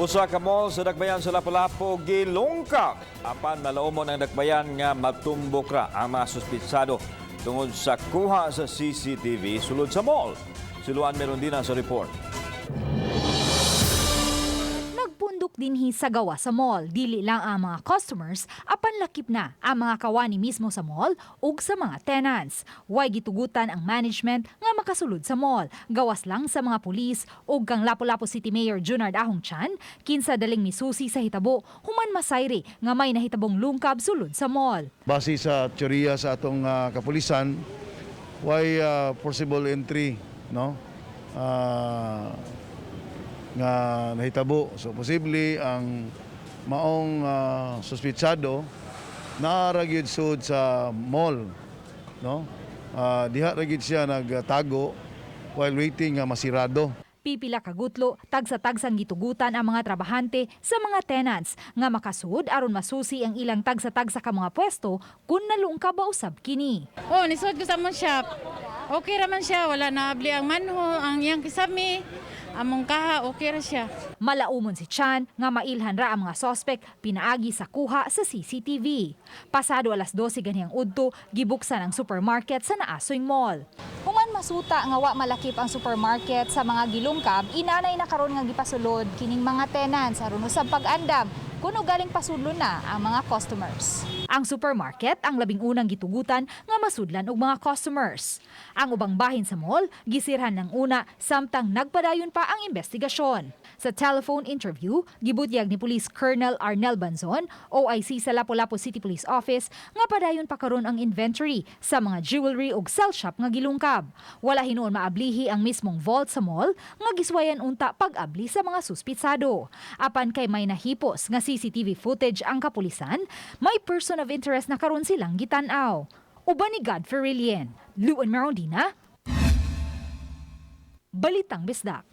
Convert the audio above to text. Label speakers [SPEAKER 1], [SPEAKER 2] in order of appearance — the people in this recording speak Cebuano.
[SPEAKER 1] Usa ka mall sa Dakbayan sa Lapu-Lapu gilungkab. Apan malaumon ang Dakbayan nga matumbok ra ang mga suspitsado tungod sa kuha sa CCTV sulod sa mall. Si Luan Merondina sa report.
[SPEAKER 2] Nagpundok dinhi sa gawa sa mall. Dili lang ang mga customers, apan lakip na ang mga kawani mismo sa mall ug sa mga tenants. Way gitugutan ang management nga makasulod sa mall. Gawas lang sa mga pulis ug kang Lapu-Lapu City Mayor Junard Ahong Chan, kinsa daling misusi sa hitabo human masayri nga may nahitabong lungkab sulod sa mall.
[SPEAKER 3] Base sa teorya sa atong kapulisan, way forcible entry, no? Nga nahitabo. So posible ang maong suspitsado naa ra gyud sud sa mall, no? Diha ra gyud siya nagtago while waiting nga masirado.
[SPEAKER 2] Pipila ka gutlo, tagsa-tagsang gitugutan ang mga trabahante sa mga tenants nga makasud aron masusi ang ilang tagsa-tagsa ka mga pwesto kung nalungkab ba usab kini.
[SPEAKER 4] Oh, nisod ko sa among shop. Okay ra man siya, wala na abli ang manho, ang iyang kisami, among kaha, okay ra siya.
[SPEAKER 2] Malaumon si Chan nga mailhan ra ang mga sospek pinaagi sa kuha sa CCTV. Pasado alas 12 ganihang udto, gibuksan ang supermarket sa Naasoy Mall. Human masuta nga wa malakip ang supermarket sa mga gilungkab, inanay na karon nga gipasulod kining mga tenants aron usab pag-andam kuno galing pasudlo na ang mga customers. Ang supermarket ang 11 na gitugutan nga masudlan og mga customers. Ang ubang bahin sa mall gisirhan ng una samtang nagpadayon pa ang investigasyon. Sa telephone interview, gibutyag ni Police Colonel Arnel Banzon, OIC sa Lapu-Lapu City Police Office, nga padayon pa karon ang inventory sa mga jewelry ug cell shop nga gilungkab. Wala hinuon maablihi ang mismong vault sa mall nga giswayan unta pag-abli sa mga suspitsado. Apan kay may nahipos nga CCTV footage ang kapulisan, may person of interest na karon silang gitan-aw. Uban ni Godfrey Rilien, Luan Merondina, Balitang Bisdak.